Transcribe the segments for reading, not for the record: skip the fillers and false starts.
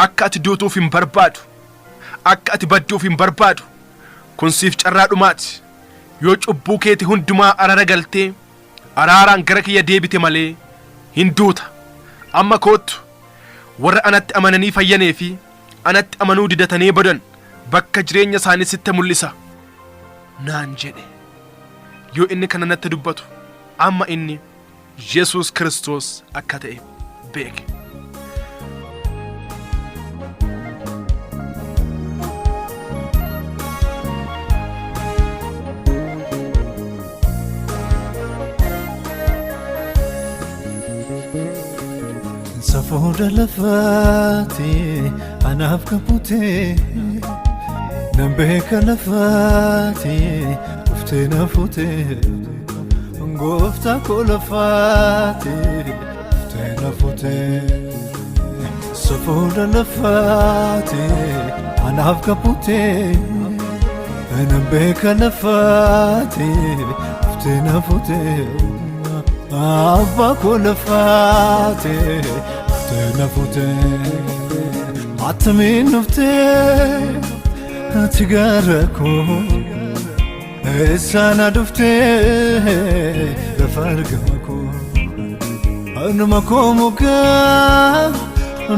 Akka ati duutuuf hin barbaadu. Akka ati badduuf hin barbaadu. Kun siif carraa dhumaati. Yoo cubbuu keeti hundumaa arara galtee araaraan gara kiyya deebite malee hin duuta. Amma koottu warra anatti amananii fayyanee fi anatti amanuu didatanee badan bakka jireenya isaanii sitti mul'isa naan jedhe. Yoo inni kana natti dubbatu amma inni Yesuus Kiristoos akka ta'e beeke. Safuudha lafaati anaaf kabutee nan beeka lafaati dhuftee na fuutee gooftaa koo lafaati dhuftee na fuutee safuudha lafaati anaaf kabutee nan beeka lafaati dhuftee na fuutee. Abbaa koo lafaate dhuftee na fuutee attamiin dhuftee ati gara koo eessaan dhuftee lafa argama koo anuma koo mukaa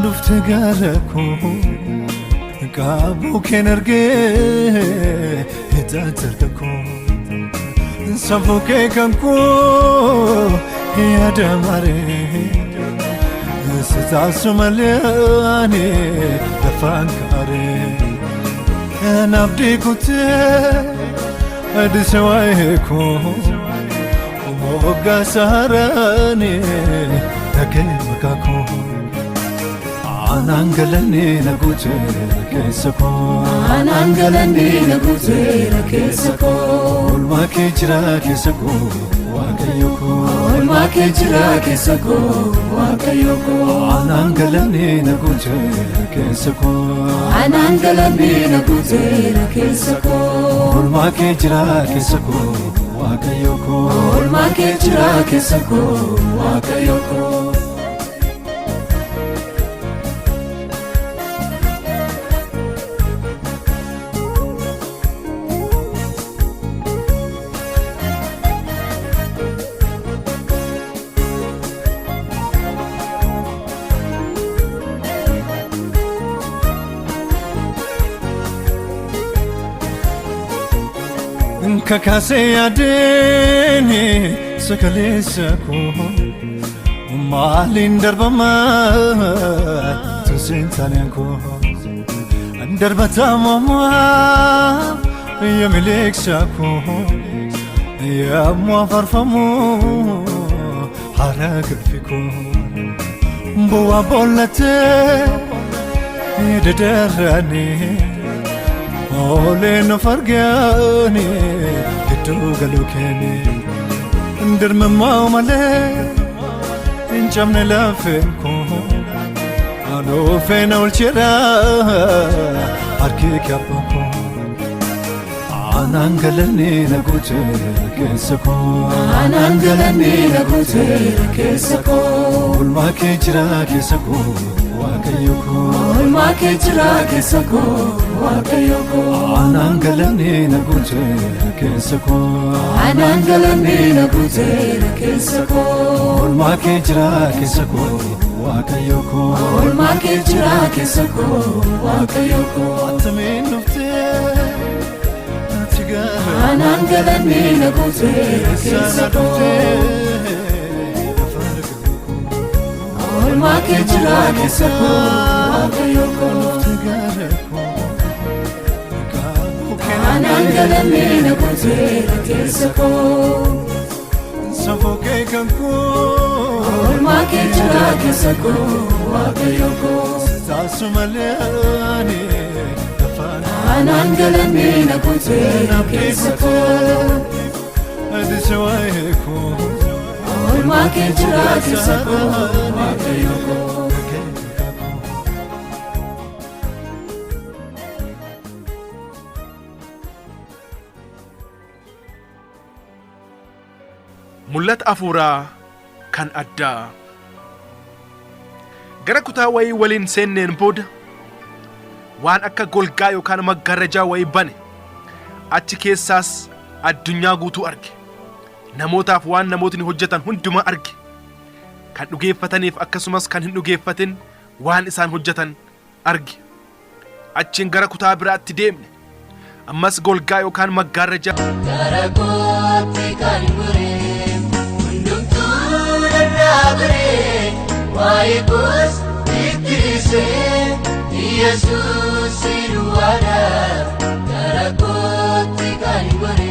dhuftee gara koo qaabuu keen argee hidhaa harka koo. Safuu kee kan koo yaada maree si taasisu malee ani lafaan kaaree naaf kutee adise waa'ee koo moggaa saaraanii dhagee maqaa koo anaan galannee na guutee keessa koo. Anaan galannee na guuteera keessa koo. Oolmaa kee jira keessa koo waaqayyo koo. Oolmaa kee jira keessa koo Waaqayyo koo. Anaan galannee na guuteera keessa koo. Anaan galannee na guuteera keessa koo. Oolmaa kee jira keessa koo waaqayyo koo. Oolmaa kee jira keessa koo Waaqayyo koo. Kakaasee yaadeen sakaleessa koo maaliin darbama tusiin taaneen koo darbatamamaa yamileeksa koo yammu afarfamu hara galfi koo bu'aa boollatee dadaranii. Ooleen of argaani gidduu galuu keeni dirmammaa malee hin cabne lafeen koo anuu feena olcheera harki kabbaa koo anaan galannee na guutee keessa koo Anaan galannee na guuteera keessa koo. Oolmaa kee jira keessa koo waaqayyo koo. Oolmaa kee jira keessa koo Waaqayyo koo. Anaan galannee na guuteera keessa koo. Anaan galannee na guuteera keessa koo. Oolmaa kee jira keessa koo waaqayyo koo. Oolmaa kee jira keessa koo Waaqayyo koo. Attamiin dhuftee ati gara Anaan galannee na guuteera keessa sana koo. dhuftee lafa argamu koo. Oolmaa kee jira keessa koo Waaqayyo koo. Dhuftee gara koo qabu Anaan kennee galannee na guuteera keessa koo. safuu kee kan koo. Oolmaa kee jira keessa koo Waaqayyo koo. Taasisu malee ani lafaan Anaan galannee na guuteera keessa koo. adise waa'ee koo. Oolmaa kee jira keessa koo Waaqayyo koo. Mul'ata hafuuraa kan addaa. Gara kutaa wayii waliin seenneen booda Waan akka golgaa yookaan maggaarrajaa wayii bane. Achi keessaas addunyaa guutuu arge. Namootaaf waan namootni hojjetan hundumaa arge. Kan dhugeeffataniif akkasumas kan hin dhugeeffatin waan isaan hojjetan arge. Achiin gara kutaa biraatti deemne. Ammas golgaa yookaan maggaarrajaa Gara kootti kan goree hundumtuu narraa goree waa'ee koos ittisee Yesuus duwwaadhaaf gara kootti kan goree.